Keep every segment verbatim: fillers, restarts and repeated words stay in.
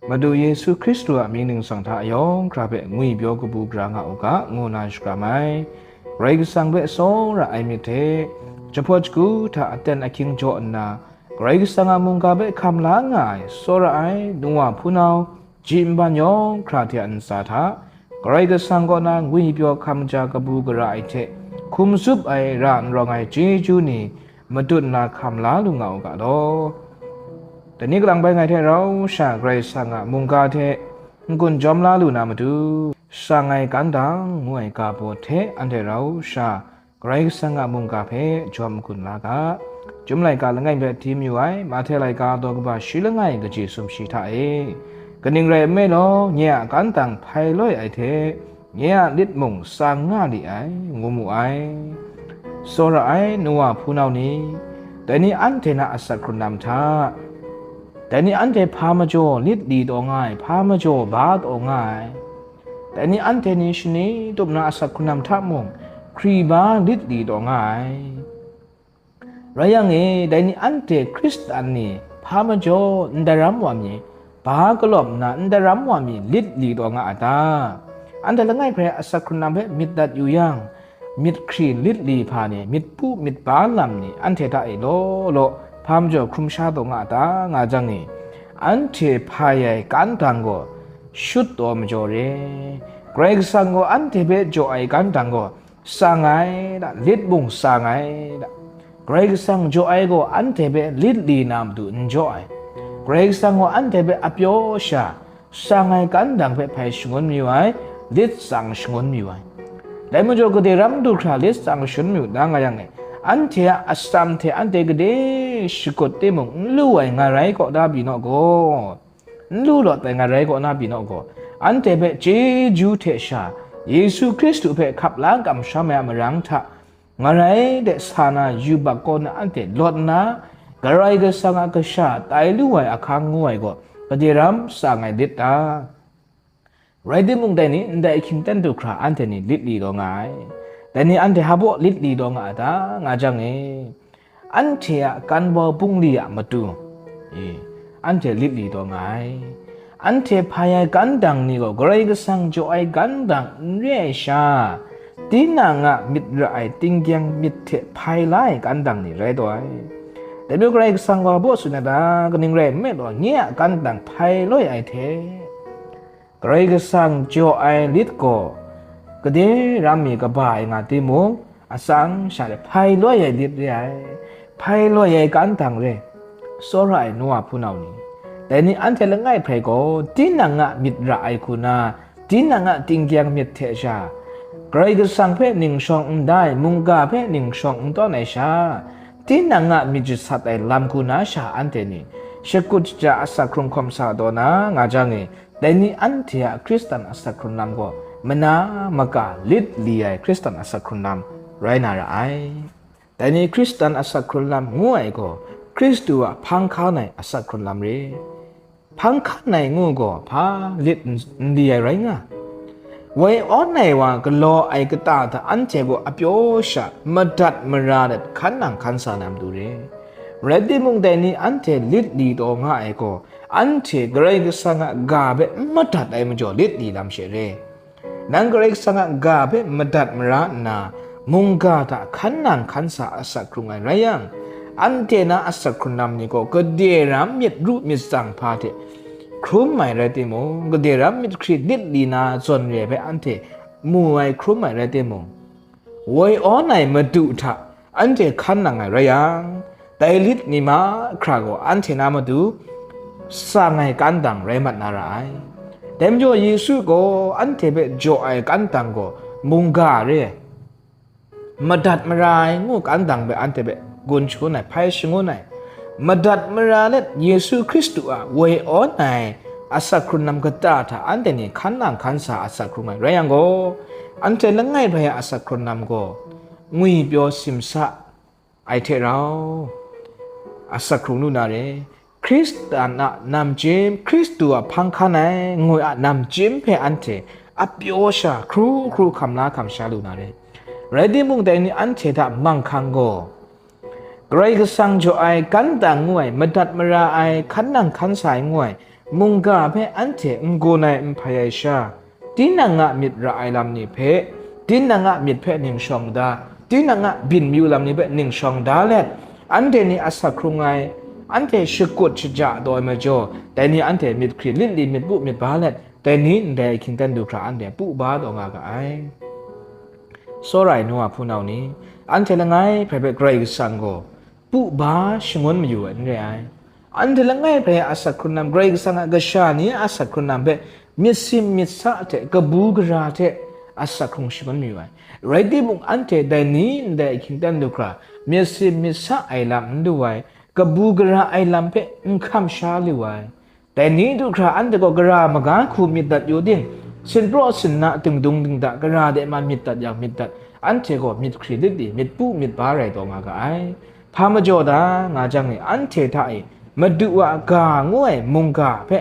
Madu Yesu Hkristu a mying ningsang hta yawng hkra hpe ngwipyaw kabu gara nga u ga, ngu na shakram ai. Karai Kasang hpe tsawra ai myit hte, jahpawt shagu hta aten ahkying jaw nna, Karai Kasang a mungga hpe hkam la nga ai, tsawra ai, nu wa hpunau, ji nban yawng hkra hte a ntsa hta, Karai Kasang kaw na ngwipyaw hkam ja kabu gara ai hte hkum zup ai ra n rawng ai chyeju ni matut nna hkam la lu nga u ga law. Dai ni kalang bai ngai hte rau sha Karai Kasang a mungga hte n-gun jawm la lu na matu, Shangai Kan Dang ngu ai ga baw hte anhte rau sha Karai Kasang a mungga hpe jawm n-gun la ga. Chyum laika langai hpe tim yu ai, Mahte laika daw kaba shi langai kaji sumshi hta e, kaning rai nme law, nye a kan dang hpai loi ai hte, nye a lit mung tsang nga li ai, ngu mu ai. Tsawra ai nu wa hpunau ni, dai ni anhte na asak hkrun lam hta, dai ni anhte hpa majaw lit li taw nga ai, hpa majaw ba taw nga ai, dai ni anhte ni shani tup na asak hkrun lam hta mung, hkri ba lit li taw nga ai. Rai yang e, dai ni anhte Hkristan ni hpa majaw n daram wa mi, ba kalawm nna n daram wa mi lit li taw nga a ta? Anhte langai hpe asak hkrun lam hpe myit dat yu yang, myit hkri lit li hpa ni, myit pu myit ba lam ni anhte hta e law law hpa majaw hkrum sha taw nga a ta, nga jang e, anhte hpai ai kan dang gaw shut taw majaw re. Karai Kasang gaw anhte hpe jaw ai kan dang gaw tsang ai da, lit mung tsang ai da. Karai Kasang jaw ai gaw anhte hpe lit li na matu n jaw ai. Karai Kasang gaw anhte hpe apyaw sha, tsang ai kan dang hpe hpai shangun mayu ai, lit tsang shangun mayu ai. Dai majaw gade ram du hkra lit tsang shangun mayu na nga yang e, anhte a atsam hte anhte gade shakut timung n lu ai ngarai kaw da pyi naw gaw, n lu lawt ai ngarai kaw na pyi naw gaw, anhte hpe chyeju hte sha Yesu Hkristu hpe hkap la kamsham ai a marang hta, ngarai de sa na yubak kaw na anhte lawt nna, Karai Kasang a kasha tai lu ai ahkang ngu ai gaw, gade ram tsang ai lit ta? Rai timung, dai ni ndai ahkying ten du hkra anhte ni lit li taw nga ai. Dai ni anhte hpa baw lit li taw nga a ta, nga jang e, anhte a kan bau bungli a matu e, anhte lit li taw nga ai. Anhte hpai ai kan dang ni gaw Karai Kasang jaw ai kan dang n re ai sha, tinang a myit ra ai tinggyang myit hte hpai la ai kan dang ni rai taw ai. Dai majaw Karai Kasang gaw hpa baw tsun ai ta? Kaning rai nme law, nye a kan dang hpai loi ai hte, Karai Kasang jaw ai lit gaw gade ram mi kaba ai nga timung, atsang sha de hpai loi ai lit re ai, hpai loi ai kan dang re. Tsawra ai nu wa hpunau ni, dai ni anhte langai hpe gaw tinang a myit ra ai hku na, tinang a tinggyang myit hte sha, Karai Kasang hpe ning shawng n da ai, mungga hpe ning shawng n tawn ai sha, tinang a myit jasat ai lam hku na sha anhte ni shakut shaja asak hkrung hkawm sa taw na nga jang e, dai ni anhte a Hkristan asak hkrun lam gaw mana maka lit li ai Hkristan asak hkrun lam rai na ra ai. Dai ni Hkristan asak hkrun lam ngu ai gaw, Hkristu a hpang hkan ai asak hkrun lam re. Hpang hkan ai ngu gaw, hpa lit n-, n li ai rai nga? Woi awn ai wa galaw ai kata hta anhte gaw apyaw sha madat mara let hkan nang hkan sa na matu re. Rai timung, dai ni anhte lit li taw nga ai gaw, anhte Karai Kasang a ga hpe n madat ai majaw lit li lam she re. Nang Karai Kasang a ga hpe madat mara nna, mungga hta hkan nang hkan sa asak hkrung ai rai yang, anhte na asak hkrun lam ni gaw gade ram myit ru myit tsang hpa hte hkrum ai rai timung, gade ram myit hkri lit li na zawn re ai hpe anhte mu ai hkrum ai rai timung, woi awn ai madu hta anhte hkan nang ai rai yang, dai lit ni mahkra gaw anhte na matu tsang ai kan dang rai mat na ra ai. Dai majaw Yesu gaw anhte hpe jaw ai kan dang gaw mungga re ai. Madat mara ai ngu kan dang hpe anhte hpe gun shangun ai, hpai shangun ai. Madat mara let Yesu Hkristu a woi awn ai asak hkrun lam kata hta anhte ni hkan nang hkan sa asak hkrung ai rai yang gaw, anhte langai bai a asak hkrun lam gaw ngwipyaw simsa ai hte rau asak hkrung lu na re. Hkristan a namchyim, Hkristu a hpang hkan ai ngoi a namchyim hpe anhte apyaw sha hkru hkru hkam la hkam sha lu na re. Rai timung, dai ni anhte hta manghkang gaw, Karai Kasang jaw ai, kan dang ngu ai, madat mara ai, hkan nang hkan sa ai ngu ai, mungga hpe anhte n-gun ai n hpai ai sha, tinang a myit ra ai lam ni hpe, tinang a myit hpe ningshawng da, tinang a byin mayu lam ni hpe ningshawng da let, anhte ni asak hkrung ai, anhte shakut shaja taw ai majaw, dai ni anhte myit hkri lit li myit pu myit ba let, dai ni ndai ahkying dan du hkra anhte pu ba taw nga ga ai. Tsawra ai nu wa hpunau ni, anhte langai hpe hpe Karai Kasang gaw pu ba shangun mayu ai n re ai. Anhte langai hpe asak hkrung lam, Karai Kasang a kasha ni a asak hkrung lam hpe myit sim myit sa hte kabu gara hte asak hkrung shangun mayu ai. Rai timung, anhte dai ni ndai ahkying dan du hkra myit sim myit sa ai lam n du ai, kabu gara ai lam hpe n hkam sha lu ai. Dai ni du hkra anhte gaw gara maga hku myit dat yu ting, sinpraw sinna dingdung dingda gara de man myit dat yang myit dat, anhte gaw myit hkri lit li, myit pu myit ba rai taw nga ga ai. Hpa majaw da nga jang e, anhte hta e Madu a ga ngu ai mungga hpe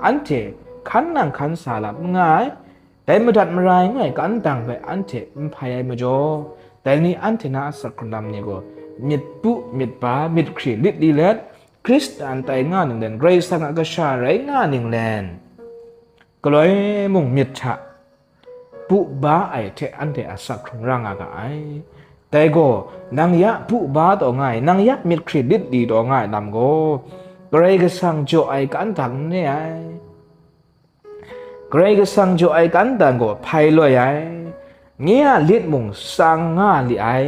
anhte hkan nang hkan sa lam n nga ai. Dai madat mara ai ngu ai kan dang hpe anhte n hpai ai majaw, dai ni anhte na a asak hkrung lam ni gaw myit pu myit ba, myit hkri lit li let, Hkristan tai nga ninglen, Karai Kasang a kasha rai nga ninglen, galoi mung myit hta pu ba ai hte anhte asak hkrung ra nga ga ai. Dai gaw, nang ya pu ba taw nga ai, nang ya myit hkri lit li taw nga ai lam gaw, Karai Kasang jaw ai kan dang n re ai. Karai Kasang jaw ai kan dang gaw hpai loi ai, nye a lit mung tsang nga li ai.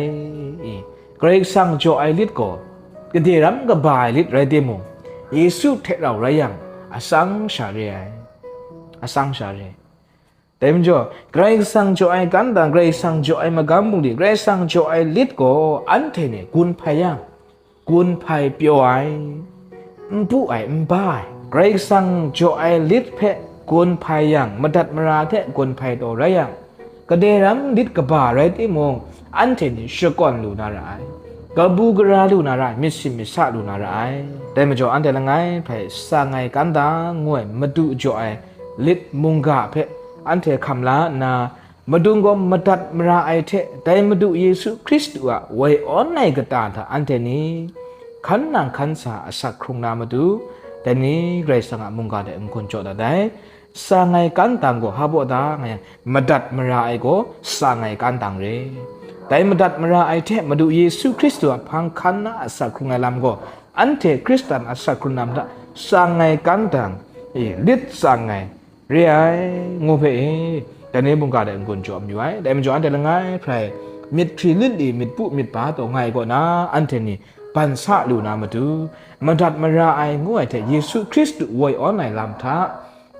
Karai Kasang jaw ai lit gaw, gade ram kaba ai lit rai timung, Yesu hte rau rai yang, atsang sha re ai, atsang sha re ai. Dai majaw, Karai Kasang jaw ai kan dang, Karai Kasang jaw ai magam bungli, Karai Kasang jaw ai lit gaw anhte ni gun hpai yang, gun hpai pyaw ai, n pu ai, n ba ai. Karai Kasang jaw ai lit hpe gun hpai yang, madat mara hte gun hpai taw rai yang, gade ram lit kaba rai timung, anhte ni shakawn lu na ra ai, kabu gara lu na ra ai, myit sim myit sa lu na ra ai. Dai majaw, anhte langai hpe tsang ai kan dang ngu ai Madu jaw ai lit mungga hpe anhte hkam la nna, madung gaw madat mara ai hte, dai Madu Yesu Hkristu a woi awn ai kata hta anhte ni hkan nang hkan sa asak hkrung na matu, dai ni Karai Kasang a mungga de n-gun jaw dat ai. Tsang ai kan dang gaw hpa baw da nga yang, madat mara ai gaw tsang ai kan dang re. Dai madat mara ai hte Madu Yesu Hkristu a hpang hkan na asak hkrung ai lam gaw, anhte Hkristan asak hkrung lam hta tsang ai kan dang, e, lit tsang ai, re ai, ngu hpe e, dai ni mungga de n-gun jaw mayu ai. Dai majaw, anhte langai hpe rai myit hkri lit li, myit pu myit ba taw nga ai kaw na, anhte ni ban sa lu na matu, madat mara ai ngu ai hte Yesu Hkristu woi awn ai lam hta,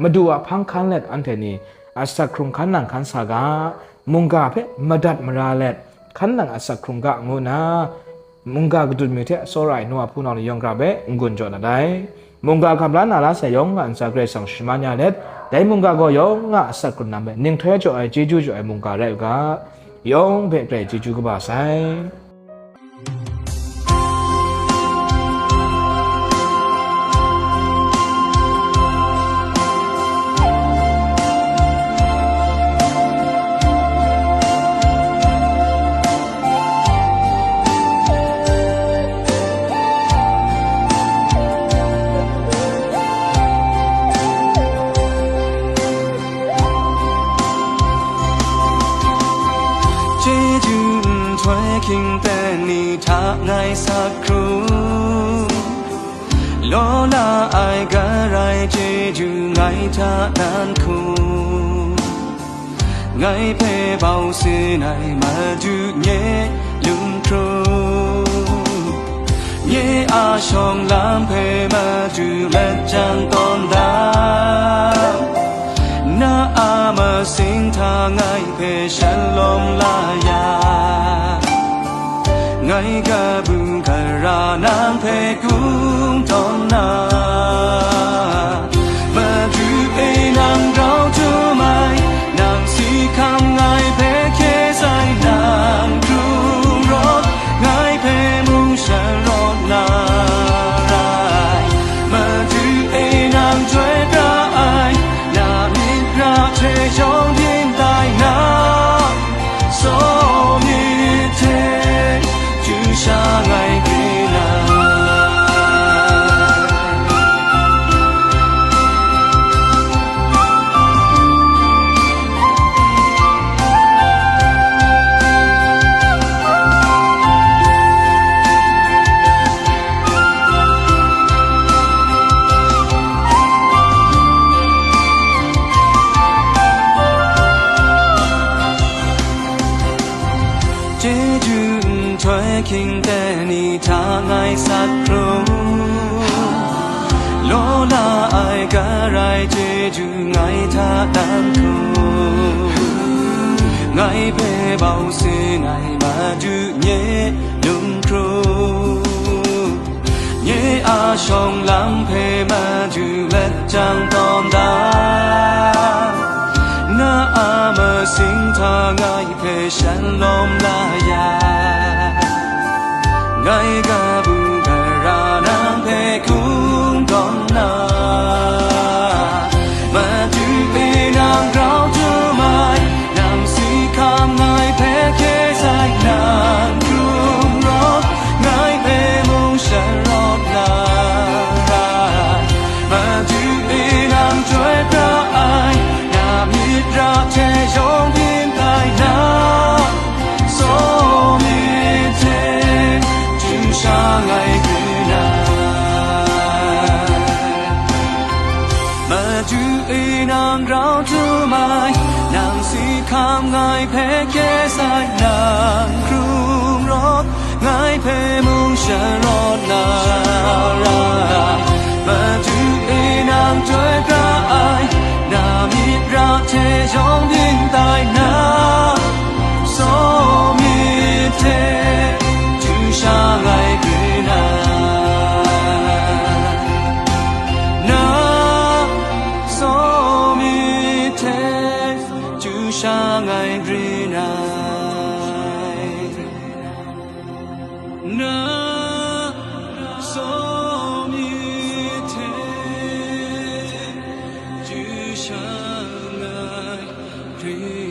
Madu a hpang hkan let anhte ni asak hkrung hkan nang hkan sa ga, mungga hpe madat mara let hkan nang asak hkrung ga, ngu nna, mungga kadun mi hte tsawra ai nu wa hpunau ni yawng hkra hpe n-gun jaw na dai. Mungga hkam la na la sai yawng a ntsa Karai Kasang shaman ya let, dai mungga gaw yawng a asak hkrung lam hpe ninghtoi jaw ai, chyeju jaw ai mungga rai u ga, yawng hpe Karai chyeju kaba sai. Chyeju nhtoi hkying ten ni hta ngai sak hkrum, law la ai Karai chyeju ngai hta nan hkum. Ngai hpe bau sin ai Madu nye lung hkrum, nye a shawng lam hpe Madu lajang tawn da, na a masing hta ngai hpe shalawm la ya. Ngai kabu gara nang hpe kung tawn na, Madu e nang grau htum ai, nang si hkam ngai hpe hkye sai nang hkrum rawt, ngai hpe mung sha rawt na rai. Madu e nang chyoi pra ai, na myit ra hte yawng byin tai na, Saw myit hte, chyu sha ngai hkri na. Shingten ni hta ngai sat hkrum, law la ai karai chyeju ngai hta dan hkrum, ngai hpe bau sin ai Madu nye lung hkrum, nye a shawng lam hpe Madu let jang tawn da, na a masing hta ngai hpe shanlawm la ya, ngai kabu gara nang hpe hkung tawn na, Madu e nang grau htum ai, nang si hkam ngai hpe hkye sai, nang hkrum rawt, ngai hpe mung sharawt na rai. Madu e nang chyoi pra ai, na myit ra hte yawng byin tai na, saw myit hte chyu sha ngai grin ai. Madu e nang grau htum ai, nang si hkam ngai hpe hkye sai, nang hkrum rawt, ngai hpe mung sharawt na rai. Madu e nang chyoi pra ai, na myit ra hte yawng byin tai na, saw myit hte chyu sha ngai grin ai. Na saw myit hte chyu sha ngai grin ai. Na saw myit hte chyu sha ngai grin